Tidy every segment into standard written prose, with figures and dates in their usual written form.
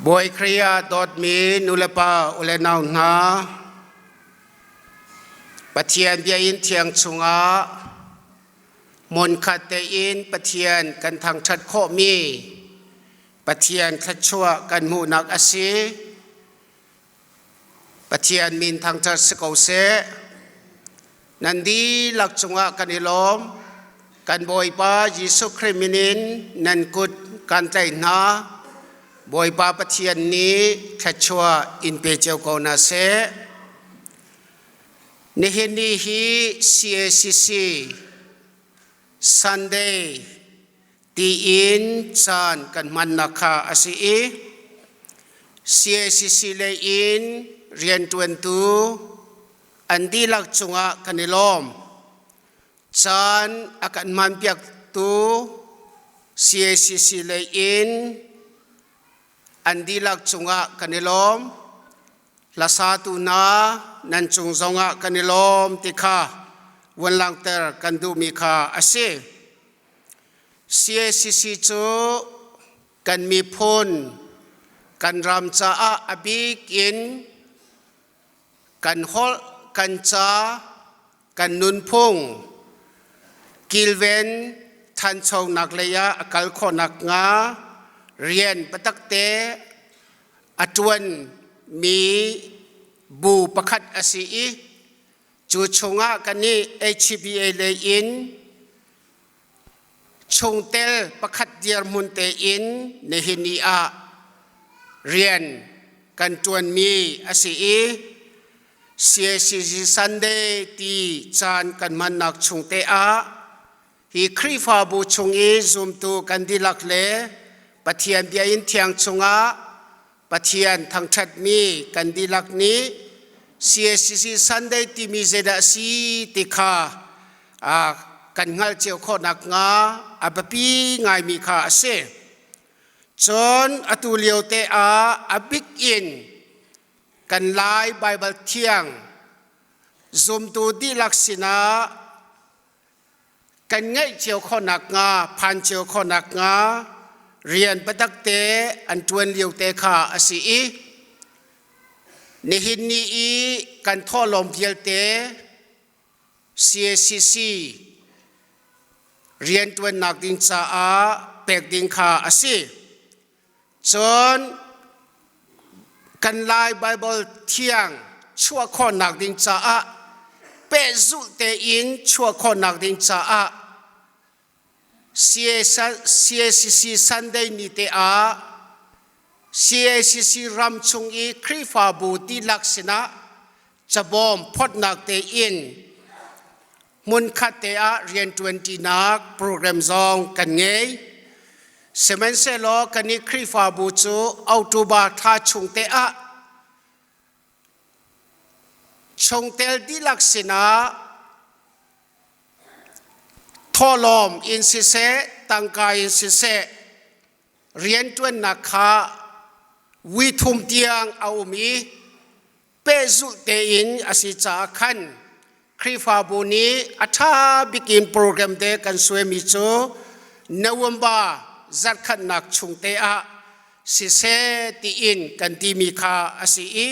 Bawi Khrih ah dawtmi nulepa ule nau hna, Pathian biakinn thiang chungah hmunkhat tein Pathian kan thangṭhat khawhmi Pathian thluachuah kan hmuhnak a si. Pathian min thangṭhat si ko seh. Nan dihlak cungah kan i lawm. Kan Bawipa Jesuh Khrih min in nan kut kan tlaih hna. Bawipa Pathian nih thluachuah in pe cio ko hna seh. Nihin ni hi CACC Sunday tiin caan kan hmannak kha a si i CACC lei in rianṭuantu an dihlak cungah kan i lawm. Caan a kan hmanpiaktu CACC lei in an dihlak cungah kan i lawm. Hlasatu hna nan cung zongah kan i lawm ti kha vun langhter kan duhmi kha a si. CACC cu kan miphun kan ram caah a bik in kan holh, kan ca, kan nunphung kilven thanchonak lei ah a kal khawhnak hnga rian biatakte a ṭuan mi bu pakhat a si i cu chungah kannih HCBA lei in chungtel pakhat dirhmun tein nihin ni ah rian kan ṭuanmi a si i CACC Sunday ti caan kan hmannak chung te ah hi Khrihfabu chung i zumtu kan dihlak le Pathian bia in thiang chungah Pathian thangṭhatmi kan dihlak nih CACC Sunday timi zeidah a si ti kha kan hngalh cio khawh nakhnga a biapi ngaimi kha a si. Cun atu lio te ah a bik in kan Lai Baibal Thiang zumtu dihlak sinah kan ngeih cio khawh nakhnga phan cio khawh nakhnga rian biatak te an ṭuan lio te kha a si i nihin ni i kan thawhlawm vialte CACC rianṭuannak ding caah pek ding kha a si. Cun kan Lai Baibal thiang chuah khawhnak ding caah pehzulh tein chuah khawhnak ding caah CACC Sunday ni te ah CACC ram chung i Khrihfabu dihlak sinah cabawm phawtnak tein hmunkhat te ah rianṭuanṭinak program zong kan ngei. Sihmanhsehlaw kan i Khrihfabu cu October thla chung te ah chungtel dihlak sinah thawhlawm in siseh, tangka in siseh, rianṭuannak kha withum tiang a um i pehzulh tein a si caah khan Khrihfabu nih a ṭha bik in program te kan suaimi cu November zarhkhatnak chung te ah siseh tiin kan timi kha a si i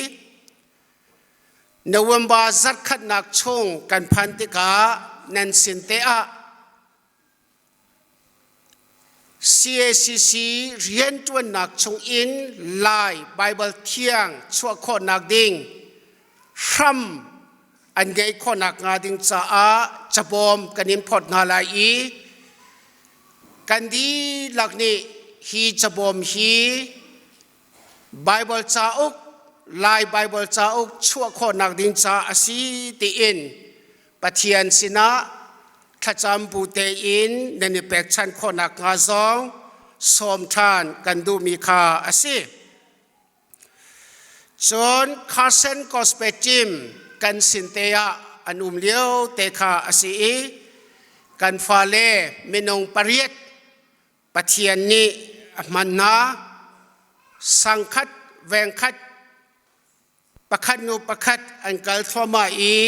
November zarhkhatnak chung kan phan tikah nan sin te ah CACC rianṭuannak chungin Lai Baibal Thiang chuah khawhnak ding hram an ngeih khawhnak hnga ding caah cabawm kan in phawt hna lai i kan dihlak nih hi cabawm hi Baibal cauk Lai Baibal cauk chuah khawhnak ding caah a si tiin Pathian sinah thlacam bu tein nan i pekchanh khawh nakhnga zong sawm ṭhan kan duhmi kha a si. Cun Carson Gospel Team kan sin te ah an um lio te kha a si i kan fale minung pariat Pathian nih a hman hna. Sangkhat vengkhat pakhat hnu pakhat an kal thluahmah i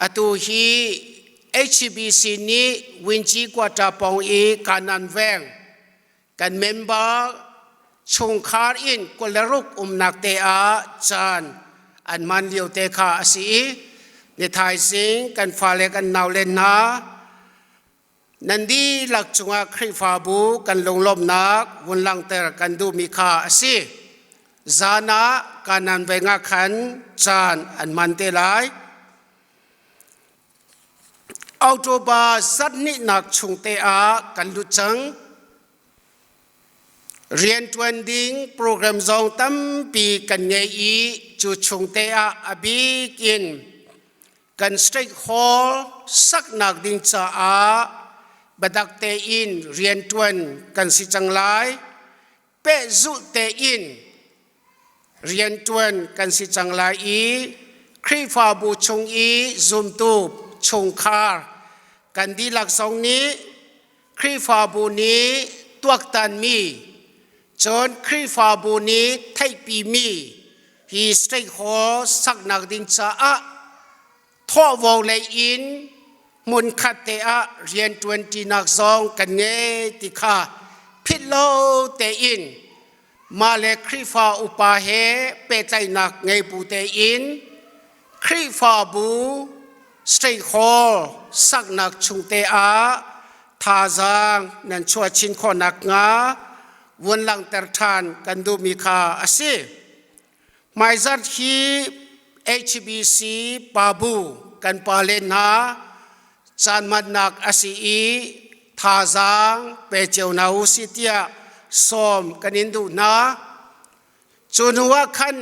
atu hi HCBC nih Winci Quarter pawng i Kanan veng kan member Chungkhar in 26 umnak te ah caan an man lio te kha a si i ni thaizing kan fale kan naule hna nan dihlak cungah Khrihfabu kan lunglawmhnak vun langhter kan duhmi kha a si. Zan ah kanan veng ah khan caan an hman te lai. October zarhhnihnak chung te ah kan lut cang. Rianṭuan ding program zong tampi kan ngei i cu chung te ah a bik in kan state hall saknak ding caah biatak tein rianṭuan kan si cang lai. Pehzulh tein rianṭuan kan si cang lai i Khrihfabu chung i zumtu chungkhar kan dihlak zong nih Khrihfabu nih tuaktanmi cun Khrihfabu nih theihpimi hi state hall saknak ding caah thawhvo lei in hmunkhat te ah rianṭuanṭinak zong kan ngei ti kha philh lo tein mah le Khrihfa upa he pehtlaihnak ngei bu tein Khrihfabu state hall saknak chung te ah thazaang nan chuah chin khawh nakhnga vun langhter ṭhan kan duhmi kha a si. Hmaizarh hi HBC pabu kan pale hna caan hmannak a si i thazaang pe cio hna u si tiah sawm kan in duh hna. Cu hnu ah khan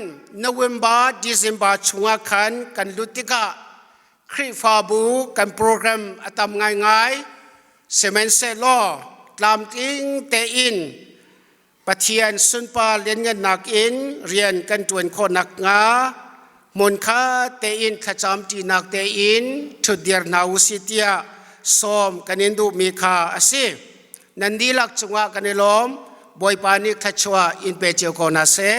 November, December chungah khan kan lut tikah Khrihfabu kan program a tam ngaingai. Sihmanhsehlaw tlamtling tein Pathian sunpar lianngannak in rian kan ṭuan khawh nakhnga hmunkhat tein thlacam ṭinak tein ṭhutdir hna u sih tiah sawm kan in duhmi kha a si. Nan dihlak cungah kan i lawm. Bawipa nih thluachuah in pe cio ko hna seh.